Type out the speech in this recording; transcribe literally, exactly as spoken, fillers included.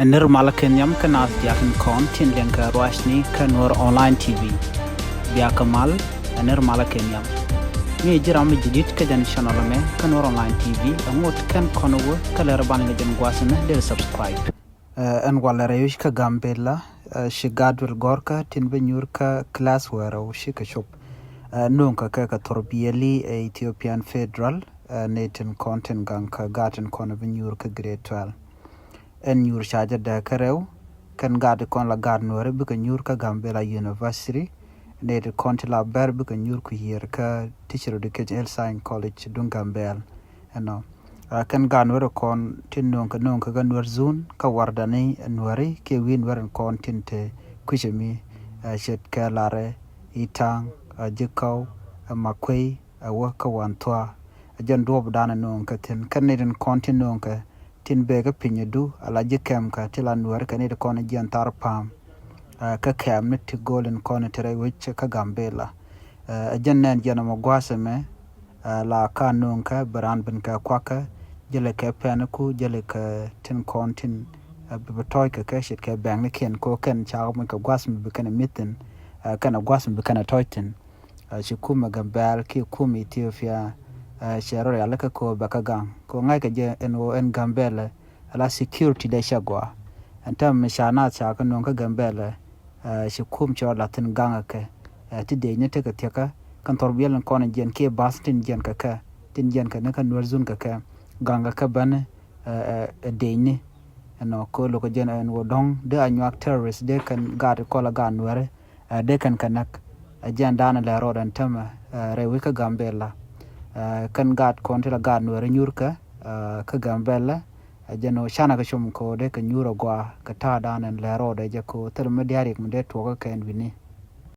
Ɛ nir malä kɛ nhiam kä naath diaal tin kɔn tin liɛŋ kɛ ruacni kä Nuer Online T V. Bia kɛ mal, ɛ nir malä kɛ nhiam. Mi ji̱ ram mi ji̱ di̱t kä jɛn channel ɛmɛ kä Nuer Online T V, ɛ ŋot kɛn kɔn wä kä lɛr ban kɛ jɛn gua̱a̱th ɛmɛ dee subscribe. Ɛ, ɛn walɛ rɛy wi̱c kä Gambela, ɛ, ci gaat duel gɔ̱rkä tin bi nyuur kä class wärä wi̱ci kɛ cop. Ɛ, nuŋ kɛ kɛ kɛ thor bieli ɛ Ethiopian Federal, ɛ, ni tin kɔn tin gaŋ kä gaat tin kɔn bi nyuur kä grade twelve. Ɛn nyuur ca jɛ dee kä rɛw, kɛn gaat kɔn la gaat Nuɛri bikɛ nyuur kä Gambela University, ni tin kɔn ti la bɛr bikɛ nyuur ku yier kä Teacher Education Health Science College duŋ Gambela. Ɛnɔ. Ɛ, kɛn gaat Nuɛri kɔn tin nuŋ kɛ nuŋ kɛ kä Nuɛr Zun, kä Wardani Nuɛri, kiɛ wi̱i̱ Nuɛri kɔn tin te kui̱cɛ mi, ɛ, ce̱tkɛ Larɛ, Itaŋ, ɛ, Jikɔw, ɛ, Makuey, ɛ, wä kä Wanthua. Ɛ jɛn duɔ̱ɔ̱p dan nuŋ kɛ thi̱n. Kɛn ni tin kɔn tin nuŋ kɛ tin bek kä piny du, ala ji̱ kɛm kɛ ti la Nuɛri kɛ ni tin kɔn jiɛn thar pa̱a̱m. Ɛ, kä kɛm ni ti go̱o̱l in kɔn ti rɛy wec kä Gambela. Ɛ, ɛ jɛn nɛn jiɛn ɛmɔ gua̱a̱th ɛmɛ, ɛ, la ka nuŋ kɛ bi raan bin kɛ kuakä, jälɛ kɛ pɛn ku, jälɛ kɛ tin kɔn tin, ɛ, bi bi tɔ̱ɔ̱c kɛ kɛ ce̱tkɛ bɛŋnikiɛn ko kɛn ca muc kɛ gua̱a̱th mi bi kɛn ɛ mithin, ɛ, kɛn ɛ gua̱a̱th mi bi kɛn ɛ tɔ̱ɔ̱c thi̱n. Ɛ, ci kumɛ Gambɛl kiɛ kumɛ Ethiopia, ɛ, cɛ rɔ rialikä ko bɛ kä gaŋ. Ko ŋa̱ckɛ jɛ ɛn ɣöö ɛn Gambɛl, ɛ, ala security dee cɛ gɔaa. Ɛn täämɛ mi ca naath ca kɛ nuɔ̱ŋ kä Gambɛl, ɛ, ci kum cɛ rɔ la̱th thi̱n gaŋ kɛ kɛ. Ɛ, ti dee ni tekɛ thiäkä, kɛn thɔr biɛl in kɔn in jiɛn kiɛ bath tin jiɛn kɛ kɛ, tin jiɛn kɛ ni kä Nuɛr Zun kɛ kɛ. Gaŋ kɛ kɛ bäni, ɛ, ɛ, ɛ dee ni. Ɛnɔ ko lo̱k jɛn ɛn ɣöö dɔ̱ŋ dee a nyuak terrorist dee kɛn gaat kɔl a gaat Nuɛri, ɛ, dee kɛn kɛ näk. Ɛ jɛn daanɛ lɛ rɔɔdɛ ɛn tämɛ, ɛ, rɛy wec kä Gambela. Ɛ, kɛn gaat kɔn ti la gaat Nuɛri nyuur kɛ, ɛ, kä Gambela. Ɛ jɛn ɣöö canɛ kɛ com kɛ ɣöö dee kɛ nyuur ɛ gɔaa kɛ ta̱a̱ daanɛ lɛ rɔɔdɛ jɛ kɛ ɣöö thil mi diaal rik mi dee tuɔɔkä kɛ ɛn wi̱ni.